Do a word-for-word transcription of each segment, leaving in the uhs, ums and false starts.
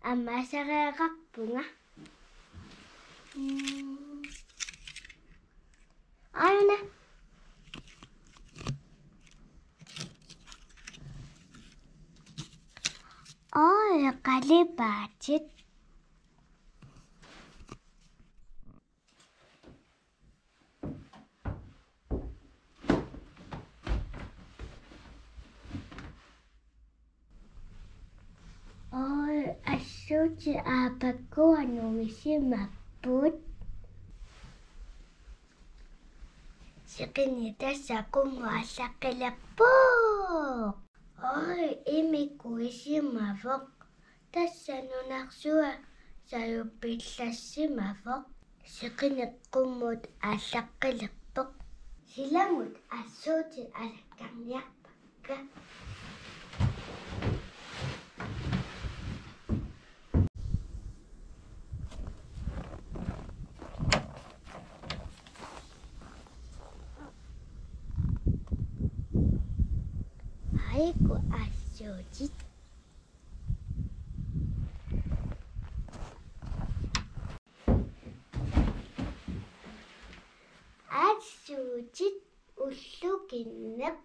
aamma asareerarpunga. Mm. Aana. Oj, qalipaatit. Oj, assuutit aappakkuat nuisimapput. Seqineq tassa qummut allaqqilerpoq. Oj, immikkut isimavoq. Tassa nunarsuaq sajuppillassimavoq. Seqineq qummut allaqqilerpoq. Silamut assuutit alakkarniarpakka. Aajuku assuutit. Assuutit ullukinneq.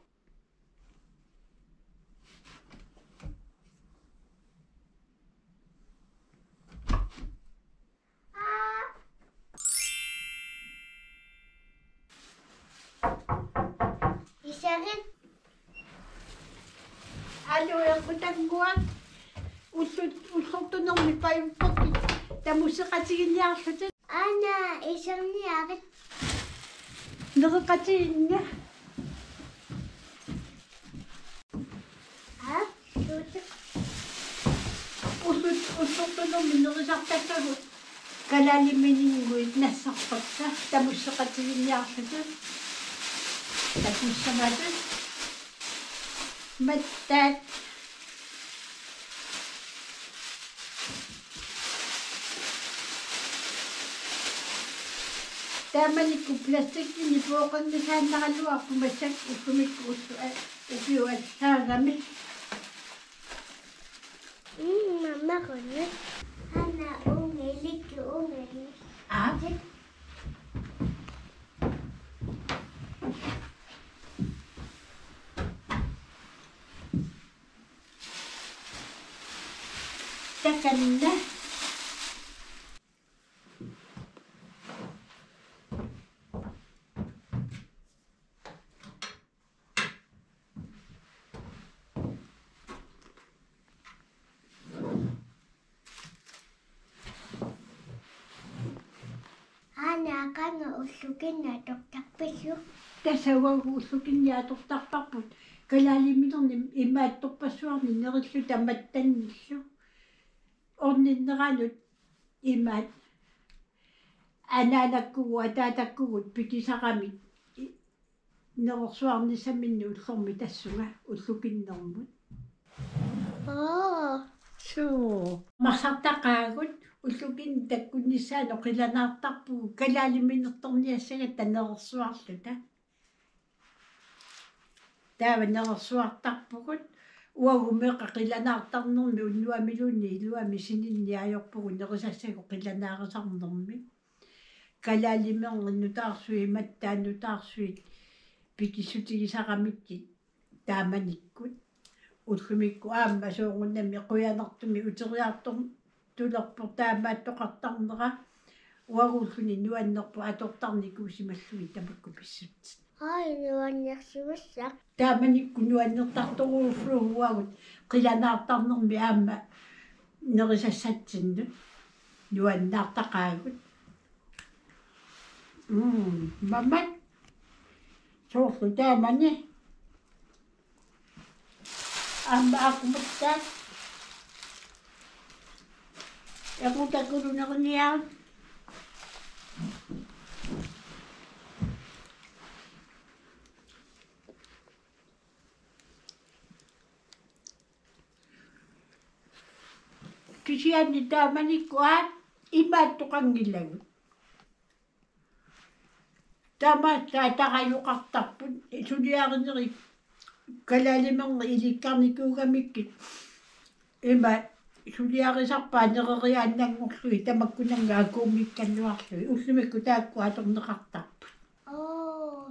Aa. Isarit. Alu, eqqutannguaq. Ullut-, ullortunermi pajuppakkit tamusseqatigiinniarlutit. Aana, iserniarit. Nereqatigiinna. Aa, suutik. Ullut-, ullortunermi nerisartakkagut. Kalaaliminermut nassarpakka tamusseqatigiinniarlutit. Takussamatut. Mattaat. Taamanikkut plastikkinik pooqanngisaannaraluarpoq massakkut ullumi ullu-, a-, ukiup allaagami. Mm, mamma qunni. Aana, unge, ilikki, unge. Aa? Takanna. Aana, qanga ullukinneq atortarpisiuk? Tassa uagut ullukinneq atortarparput. Kalaaliminerni imaattorpassuarnik nerilluta mattannillu. Orninneranut imaat anaanakkugut ataatakkugut pikisaramik i-, nerersuarnissaminnut ullormi tassunga ullukinnermut. Aa. Suu. Marsartaqaagut ullukinneq takkunnissaanut qilanaartarpugut kalaaliminertorniassagatta nerersuarluta. Taava nerersuartarpugut uagut meeqqat qilanaartarnermi unnuamiluunniit iluamik sininneq ajorpugut nerisassagut qilanaarisarnermi. Kalaalimineq nutaarsuit, mattaat nutaarsuit pikissutigisaramikkit taamanikkut. Ullumikkut aamma soorunami qujanartumik uteriartortulerpoq taamaattoqartarnera. Uaguulluni nuannerpoq atortarnikuusimallugit tamakku pissutsit. Ai, nuannersimassa. Taamanikkut nuannertartorujussuuvugut uagut qilanaartarnermi aamma nerisassatsinnut nuannaartaqaagut. Mm, mamat. Soorlu taamani. Aamma aqumuttaa. Aqutakulunerniaa. Kisianni taamanikkut aat imaattoqanngilagut. Tamatta atarajoqartarput suliarinerit kalaalimineq ilikkarnikuugamikkit ima Suliarisarpaat nereriaannanngorlugit tamakkunannga akuummikkalluarlugit. Ullumikkut taakku atorneqartarput. Oo.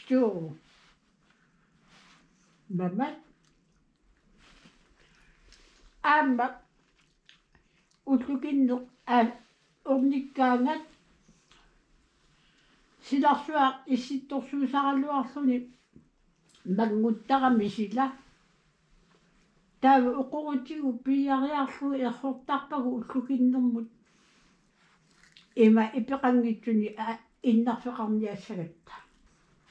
Suu. Mama. Aamma ullukinneq, aa, ornikkaangat silarsuaq issittorsuusaraluarluni mannguttarami sila. Taava oqorutigut piiariarlugu errortarpagut ullukinnermut. Ima ipeqanngitsuni, aa, innarfeqarniassagatta.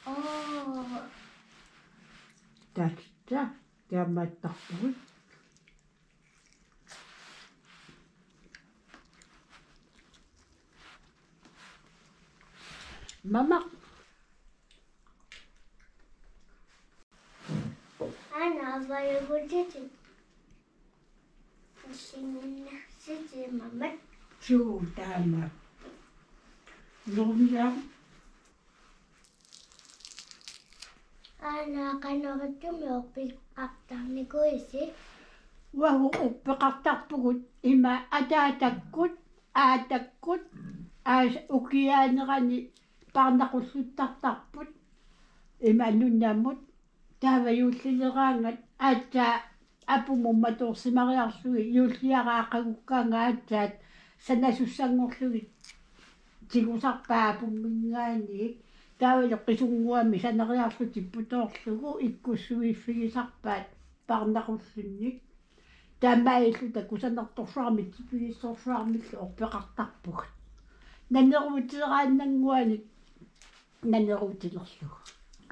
Oo. Tassa, taamaattarpugut. Mama. Aana, avajugutit. Sinna, siti, mama. Suu, taama. Nurmiaq. Aana, qanoq ittumik orpeqartarnikuuisi? Uagut orpeqartarpugut ima ataatakkut, aatakkut, aas ukiaanerani paarnaqulluttartarput ima nunamut. Taava juullileraangat aatsaat apumut matoorsimariarlugit juulliaraa aqagukkaangat aatsaat sanasussanngorlugit tigusarpaat apumminngaanniit. Taavalu Qisunnguami sanariarlutik putoorlugu ikkussuiffigisarpaat paarnaqullunnik. Taamaalilluta kusanartorsuarmik tipigissorsuarmillu orpeqartarpugut. Naneruuteeraannannguanik naneruutilerlugu.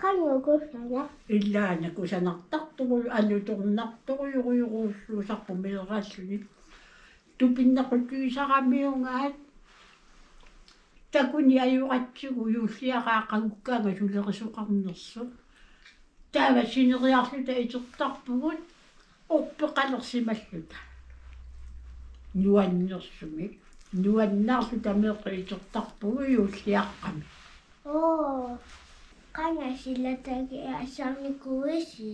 Qanoq kusanaq? Ilaana kusanartartoruju-, anutornartorujorujorujorujussuusarpoq meeraalluni. Tupinnaqutigisaramiugaat takuni ajoratsigu juulliaraa aqagukkaangat sulerisoqarnersoq. Taava sineriarluta itertarpugut orpeqalersimalluta. Nuannersumik. Nuannaarluta meeqqat itertarpugut juulliaqqami. Oo, qanga silatangiaasarnikuuisi?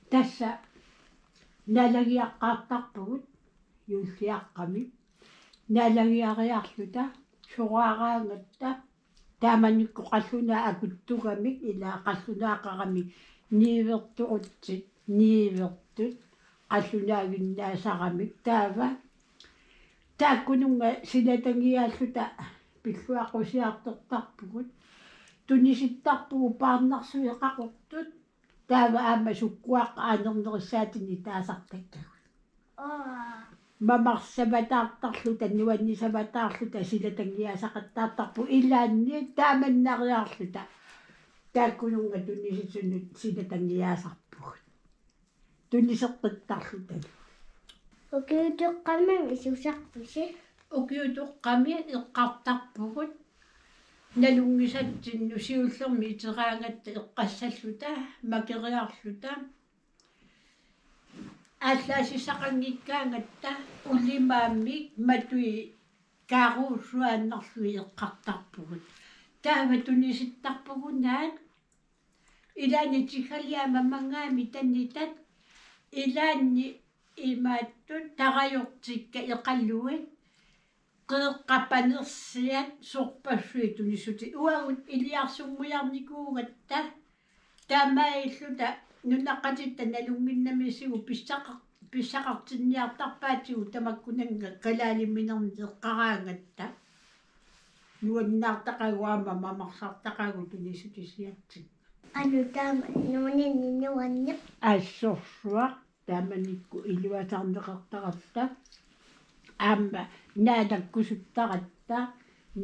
Tassa naalagiaqqaartarpugut juulliaqqami. Naalagiariarluta soraaraangatta taamanikkut qallunaat akuttugamik, ilaa qallunaaqaramik niuertorutsit, niuertut qallunaaginnaasaramik. Taava taakkununnga silatangiaalluta pilluaqqusiartortarpugut. Tunisittarpugut paarnarsuit qaqortut. Taava aamma sukkuaqqat anernerissaatinik taasartakkagut. Aa. Mamarsavataartarluta, nuannisavataarluta silatangiaasaqattaartarpugut, ilaanni taamannariarluta taakkununnga tunisisunut silatangiaasarpugut. Tuniseqqittarluta. Ukiutoqqami isusarpisi? Ukiutoqqami eqqartarpugut. Nalunngisatsinnut siullermik iteraangatta eqqassalluta, makeriarluta. Aallaasissaqanngikkaangatta ulimaammik matui kaaruussuaannarlugit eqqartarpugut. Taava tunisittarpugut naak ilaanni tiggaliaq mamanngaami tannitat, ilaanni imaattut tarajortikka eqaluit, qeeqqat panersiat, sorpassuit tunissutit. Uagut iliarsunngujarnikuugatta, taamaalilluta nunaqqatitta nalunnginnamisigut pissaqar-, pissaqartinniartarpaatigut tamakkunannga kalaaliminernik eqqaraangatta. Nuannaartaqagut aamma mamarsartaqagut tunisutisiatsinnut. Anu taama nuunini nuanneq. Assorsuaq taamanikkut iluatarneqartaratta. Aamma naalakkusuttaratta,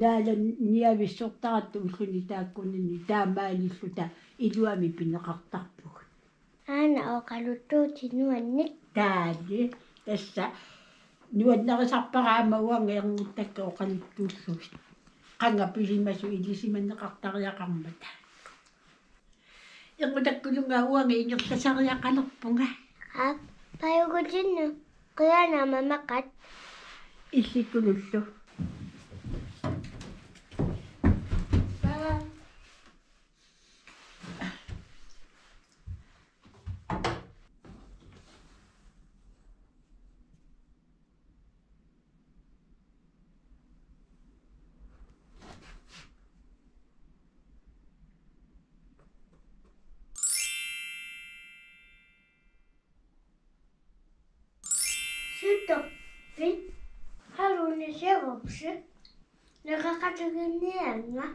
naalaniavissortaratta ulluni taakkunani taamaalilluta iluamik pineqartarpugut. Aana oqaluttuutit nuannik. Taali, tassa nuannarisarpara aamma uanga ernguttakka oqaluttuullugit. Qanga pisimasut ilisimaneqartariaqarmata. Erngutakkulunnga uanga ingerlasariaqalerpunga. Aap, pajugutinnu. Qiana mamaqat. Illikkulullu. Serupsi. Nakaqatiginnianga.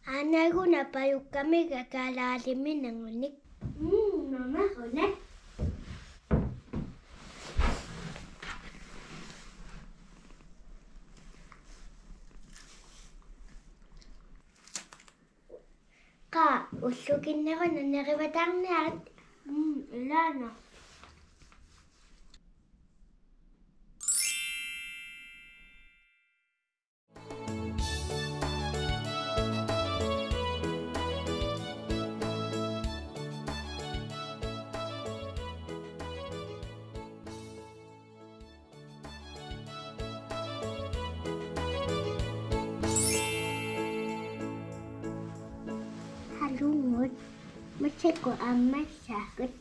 Anaguna pajukkamiga kalaalimi nangunik. Mm, mama, una. Qa, ullukinneruna nerivatarniarit. Mm, ilaana. Halungut. Massakkut ammassaagut.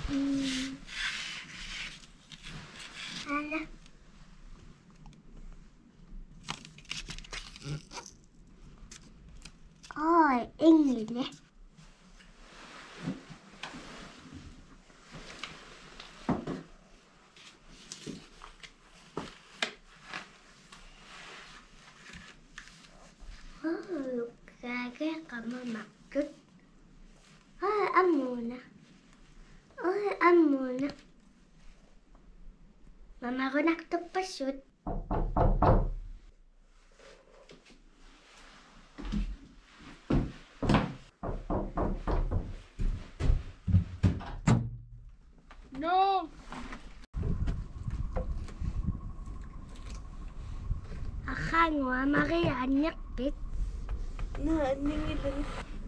Mm. Aana. Oi, inngile. Oi, kaageeqqat mamakkut. Oi, ammut una. Oi, ammut una. Mamarunartorpassuit. No. Arraannguaq, Maria, annerpit? Naa, anninngilanga.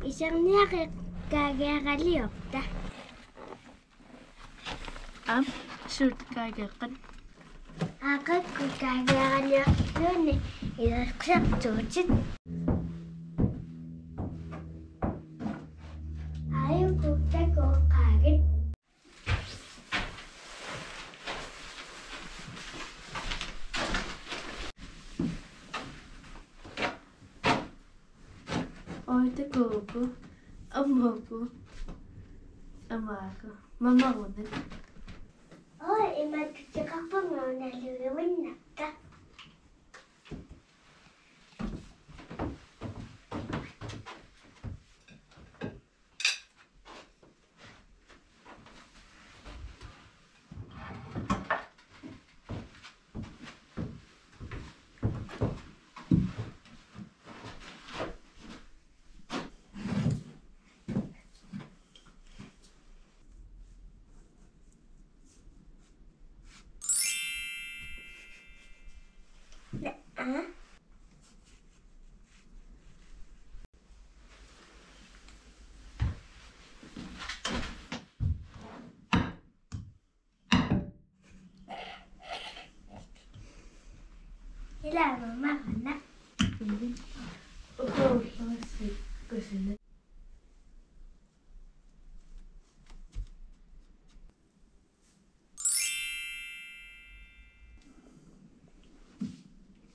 Iserniarit kaageeraliorta. Aap, suut kaageeqqat? Aaqqikkuit kaageeraliorluunniit ileqqisartuutit. Aajukua takuuk qaagit. Oi, takuuk. Ammukku. Ammukku. Mamaruna. Oi, imaattuteqarpunga una luivinnakka. Ila mama kana. Uko uko si kusine.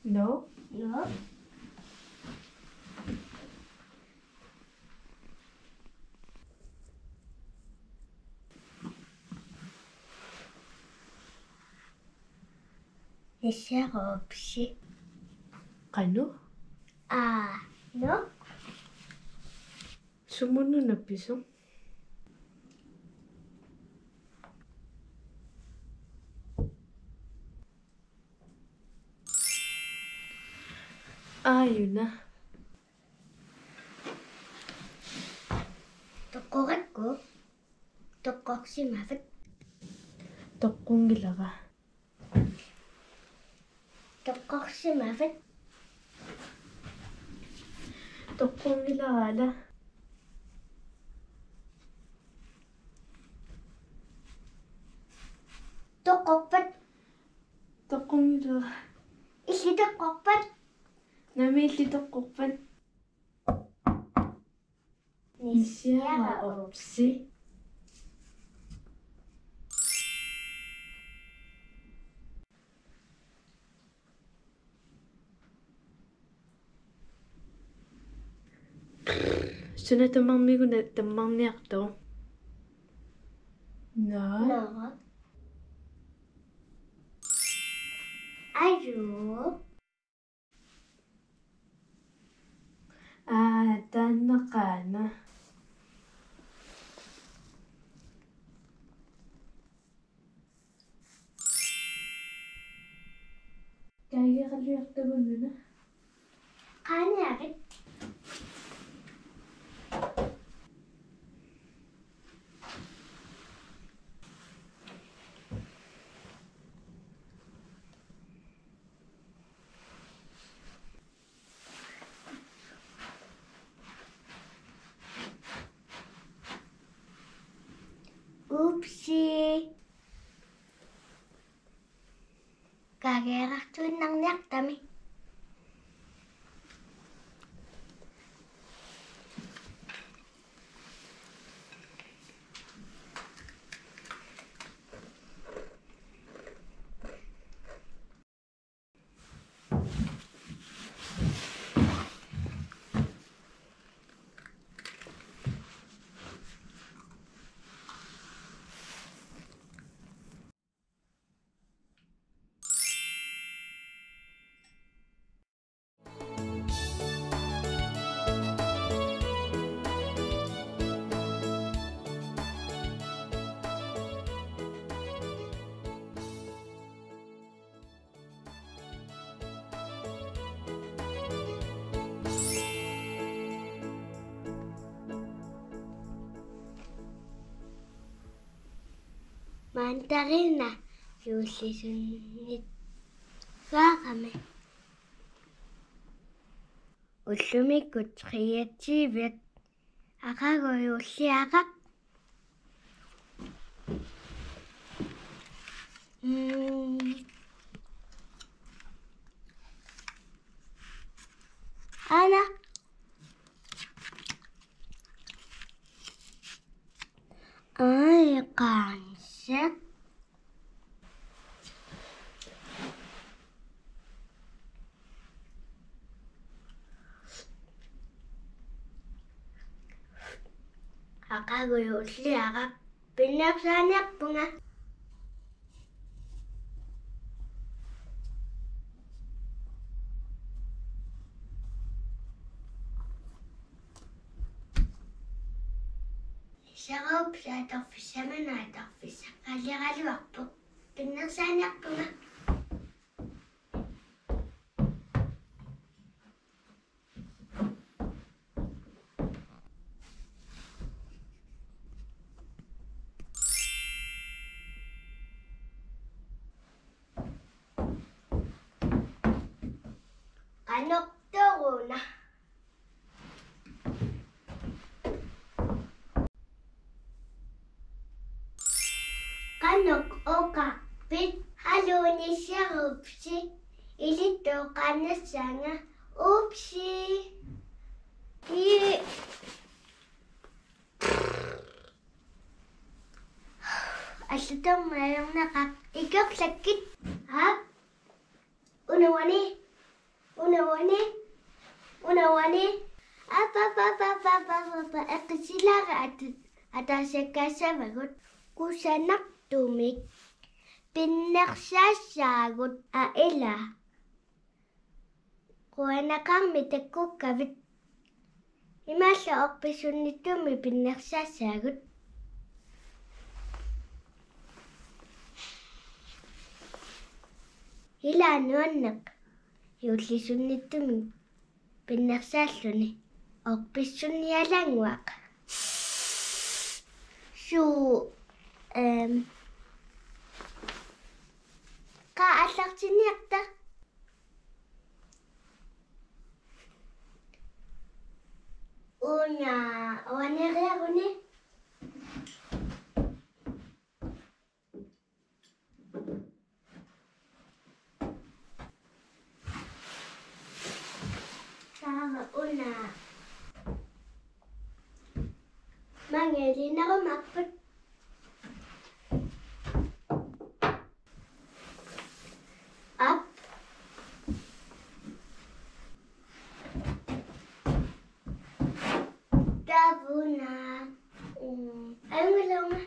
No? No. Nissiarupsi. Qanoq? Aa, no? Sumut nuna pisoq? Aajuna. Toqqorakku. Toqqorsimavat. Toqqunngilara. Toqqorsimavat. Toqqunngilara ala. Toqqorpat. Toqqunngilara. Illit toqqorpat. Naamik, illit toqqorpat. Nissiarupsi. Suna tamarmik una tammarniartoq? Naa. Naa. Qaaniarit. Upsi. Kaageerartuinnarniartami. Mandarina juullisunnitsuarami. Ullumikkut treogtyve aqagu juulliaraq. Mm. Aana. Ai, qanse. Aqagu juulliaraq, pinnersaaniarpunga. Serup saatorfissamana atorfissaqaleraaluarpoq. Pinnersaaniarpunga. Qanoq toruna? Qanoq oqarpit? Haluu, Serupsi. Ilittoqarnissaanga. Upsi. Ii. Allatut ajornaqaaq. Ikorlakkit. Aap. Una uani. Una uani. Una uani. Aap, aap, aap. Eqqissilaara at-, ataaseq kaassavagut. Kusanartumik pinnersaassaagut, aa, ila. Qujanaqaarmi takkukkavit. Imaallaat orpissunnittumi pinnersaassaagut. Ila nuanneq juullisunnittumi pinnersaalluni orpissunnialaannguaq. Suu, ehm, qaa aallartinniarta. Una uaneriaruni. Taava una. Mangelinerumaarput. Aap. Taava una. Mm. Ajunngilanga.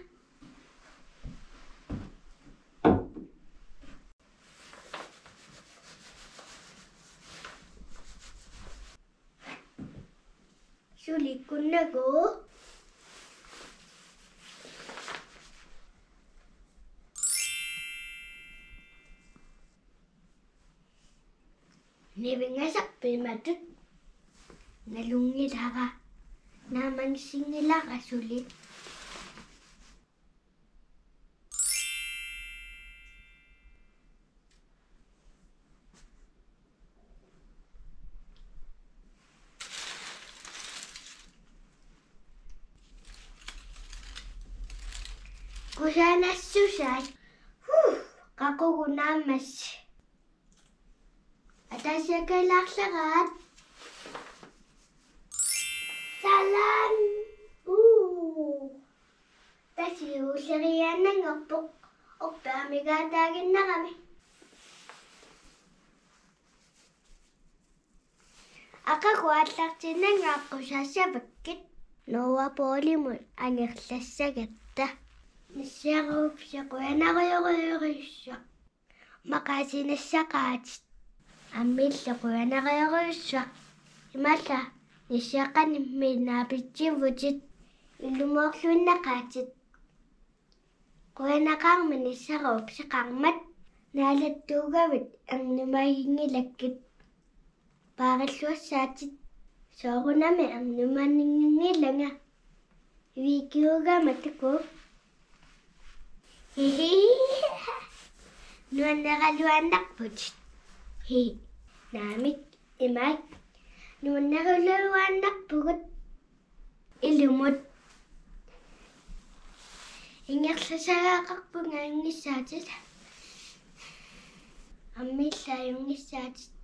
Sulikkunnagu. Ivingasarpimatut nalunngilara. Naammagissinngilara suli. Kusanassusai. Huh, qaqugu naammassi. Ataasiakkaalaarlaraat. Salam. Uu. Tassa ulleriaannanngorpoq. Orpiarmigaataaginnarami. Aqagu aallartinnanga aqqusaassavakkit. Noah Paalimut angerlassagatta. Nissiaruupsi qujanarujorujussuaq. Maqaasinassaqaatit. Ammillu qujanarujorujussuaq. Imalla nissiaqqanimmi naapitsivutit. Illumoorluinnaqaatit. Qujanaqaarmi nissaruupseqarmat. Naalattuugavit ernumaginngilakkit. Paarilluassaatit. Soorunami ernumanninngilanga. Videogama tuku. Hihi. Nuanneraluaannarputit. Hi. Naamik, imaak. Nuanneraluaannarpugut. Ilumut. Ingerlasagaqarpunga ajunngissaatit. Ammillu ajunngissaatit.